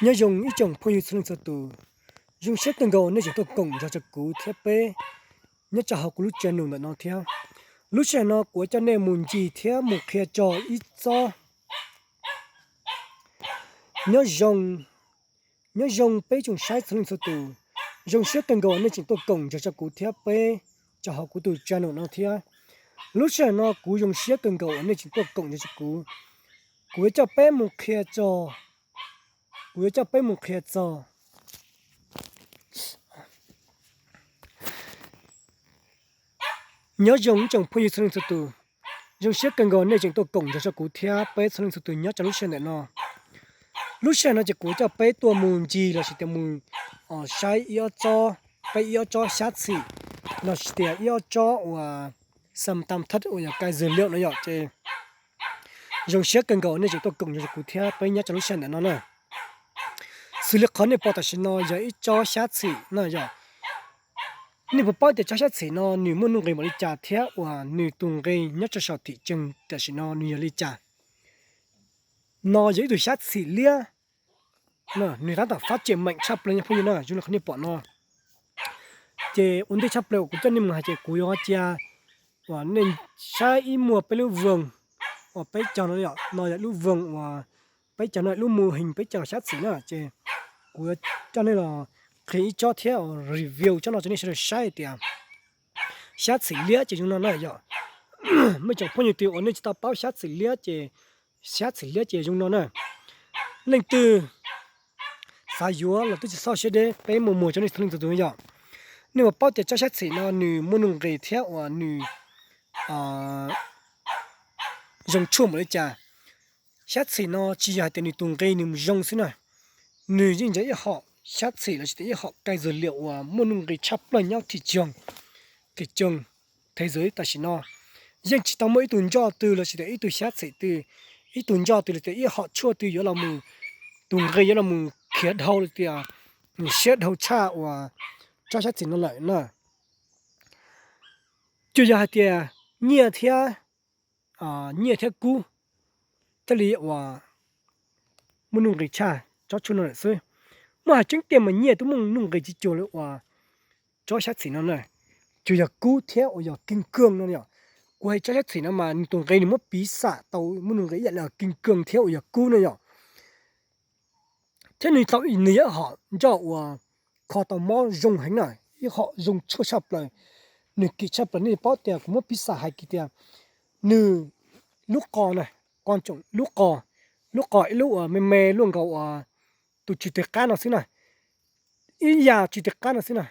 Nyob zoo ib tsoom phooj ywg txhua leej txhua tus, zoo siab kawg nkaus nej tseem tuaj koom nrog rau kuv thiab peb nyob rau hauv kuv lub channel ntawm no thiab. Lub sij hawm no kuv yuav coj nej mus ncig thiab mus qhia txog ib txoj. Nyob zoo, nyob zoo peb tsoom saib txhua leej txhua tus, zoo siab kawg nkaus nej tseem tuaj koom nrog rau kuv thiab peb rau hauv kuv tus channel no thiab. Lub sij hawm no kuv zoo siab kawg nkaus uas nej tseem tuaj koom nrog rau kuv. Kuv yuav coj peb mus qhia txog, kuv yuav coj peb mus qhia txog. Nyob zoo ib tsoom phooj ywg txhua leej txhua tus, zoo siab kawg nkaus nej tseem tuaj koom nrog rau kuv thiab peb txhua leej txhua tus nyob rau lub sij hawm ntawm no. Lub sij hawm no ces kuv coj peb tuaj mus ncig lossis tias mus saib ib ob tsob, peb ib ob tsob xyab txhim lossis tias ib ob tsob uas xam tam thab uas yog kais zws liam no yom ces zoo siab kawg nkaus nej tseem tuaj koom nrog rau kuv thiab peb nyob rau lub sij hawm ntawm no na. Xws li qhov nej pom tam sim no yog ib tsob xyab txhim no yom. Nej puas paub tias tsob xyab txhim no nws muaj nuj nqis npaum li cas thiab uas nws tus nqi nyob rau saum thim tseem tam sim no nws yog li cas? No yog ib tug xyab txhim liab, nws tab tom fab cem meem tshaj plaws nyob phooj ywg na, zoo li qhov nej pom no. Ces ua ntej tshaj plaws uas kuv coj nej mus hais ces kuv yuav cia uas nej saib ib muag peb lub voos uas peb cog no, no yog lub voos uas peb cog no, lub mus hees peb cog xyab txhim na ces kuv yuav coj nej los qhia ib tsob thiab review tsob no rau nej sawv daws saib tias xyab txhim liab ces zoo no na yom. Muaj tsoom phooj ywg twg uas nej tsis tau paub xyab txhim liab ces, xyab txhim liab ces zoo no na. Leej twg xav yuav los twb tsis txhob siab deb, peb muaj muag rau nej txhua leej txhua tus yom. Nej puas paub tias tsob xyab txhim no nws muaj nuj nqis thiab uas nws zoo tshuaj npaum li cas? Xyab txhim no tsis yog hais tias nws tus nqi nws mus zoo xwb na, nws yeej yog ib hom xyab txhim lossis tias ib hom kais zws liam uas muaj nuj nqis tshaj plaws nyob thim tsoog, thim tsoog thev zws tam sim no. Yeej tsis tau muaj ib tug ntsuj twg lossis tias ib tug xyab txhim twg, ib tug ntsuj twg los tias ib hom tshuaj twg yuav los mus, tus nqi yuav los mus khiav dhau los tias nws siab dhau tshaj uas tsob xyab txhim no lawm na. Tsuas yog hais tias nyiaj thiab, nyiaj thiab kub thiaj li uas muaj nuj nqis tshaj tsob tshuaj no lawm xwb. Muab hais tseeb tiag mas nyiaj twb muaj nuj nqis tsis cuag li uas tsob xyab txhim no na. Tsuas yog kub thiab uas yog keeg kawg no yom. Kuv hais tsob xyab txhim no mas nws tus nqi nws muab piv xam tau muaj nuj nqis ib yam li keeg kawg thiab uas yog kub na yom. Thiab nws tau, nws yog ib hom ntsuj uas kho tau mob zoo heev na, ib hom zoo tshuaj tshaj plaws. Nws kim tshaj plaws, nej paub tias kuv muab piv xam hais kiag tias nws lub qos na, lub qos, lub qos ib lub uas me me luaj nkaus uas tus tsw tes qab no xwb na, ib yam tsw tes qab no xwb na.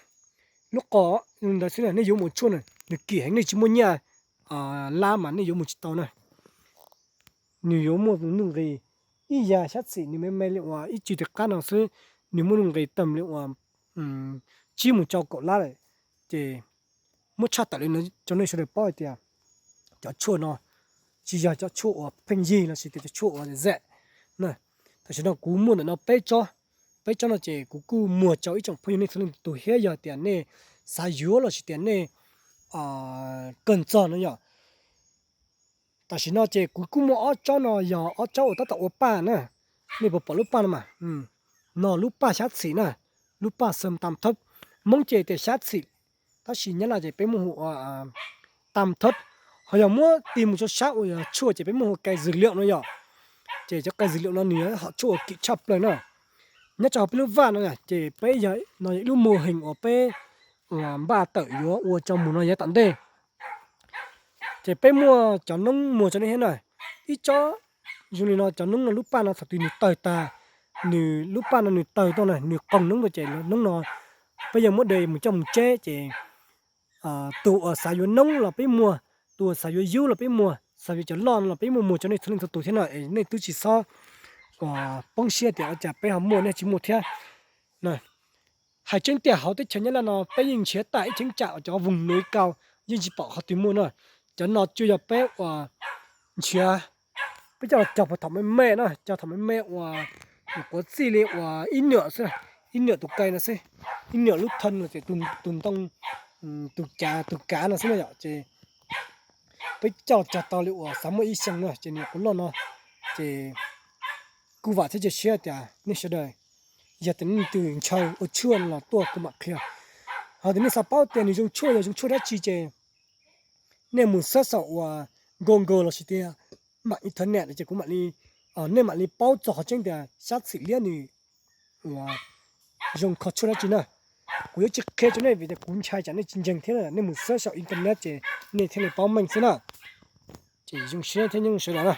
Lub qos ntawd xwb na, nej yuav mus tshuaj na nws kim heev, nej tsis muaj nyiaj lab mas nej yuav mus tsis tau na. Nws yuav muaj nuj nqis ib yam xyab txhim nws me me li uas ib tsw tes qab no xwb, nws muaj nuj nqis tawm li uas tsib mus rau kaum lab lawm. Ces muab tshaj tawm li no rau nej sawv daws paub hais tias cov tshuaj no tsis yog cov tshuaj uas pheej yig lossis tias cov tshuaj uas zam na. Tam sim no kuv muaj ntawm no peb tsob, peb tsob no ces kuv kuj muag rau ib tsoom phooj ywg nej txhua leej tus thiab yog tias nej xav yuav lossis tias nej kawg txog no yom. Tam sim no ces kuv kuj muaj ob tsob no yog ob tsob uas tab tom ua paj na. Nej puas pom lub paj no mas, no lub paj xyab txhim na, lub paj xam tam thab. Hmoob ces tias xyab txhim, tab sis Nyab Laj ces peb muab hu ua tam thab. Ho yog muab tig mus rau sab uas yog tshuaj ces peb muab hu ua kais zws liam no yom. Ces cov kais zws liam no nws yog ib hom tshuaj uas kim tshaj plaws na. Nyob rau peb lub vaj no ces peb yog no yog ib lub mus hees uas peb npaj tawm yuav ua rau mus no yav tom ntej. Ces peb muaj cov noob muag rau nej thiab na. Ib tsob zoo li no cov noob no lub paj no thaum twg nws tawg tag, nws lub paj no nws tawg tau na, nws qoog noob tau ces noob no peb yog muab de mus coj mus tseb ces tus uas xav yuav noob los peb muag, tus uas xav yuav yub los peb muag, xav yuav cov loj no los peb muaj muag rau nej txhua leej txhua tus thiab no es nej twb tsis txhob poob siab tias ua cas peb ho muaj nej tsis muaj thiab. Hais tseeb tiag hauv teb chaws Nyab Laj no peb yeej nrhiav tag ib cheeb tsam uas cov voos nuv kau yeej tsis pom qhov twg muaj na. Cov no tsuas yog peb uas nrhiav, peb coj los cog puag thaum me me na, cog thaum me me uas nyuam qhuav txij li uas ib nyuam xwb, ib nyuam tus kai no xwb, ib nyuam lub thaj no ces tus ntoo, tus cav, tus kav no xwb na yom. Ces peb coj los cog tau li uas xav muaj ib xyoo na ces nws nyuam qhuav loj no. Ces kuj vam thiab cia siab tias nej sawv daws Yog tias nej leej twg ntshaw ua tshuaj no los tuaj kuv mam qhia. Ho tias nej xav paub tias nws zoo tshuaj yog zoo tshuaj dab tsi ces nej mus xab saum uas Google lossis tias mam internet ces kuv mam li, nej mam li paub txog qhov tseeb tias xab txhwm liab nws uas zoo kho tshuaj dab tsi na. Kuv yuav tsis qhia rau nej vim tias kuv ntshai tsam nej tsis ntseeg thiab, nej mus xab saum internet ces nej thiaj li paub meej xwb na. Ces zoo siab thiab nyob zoo sawv daws na.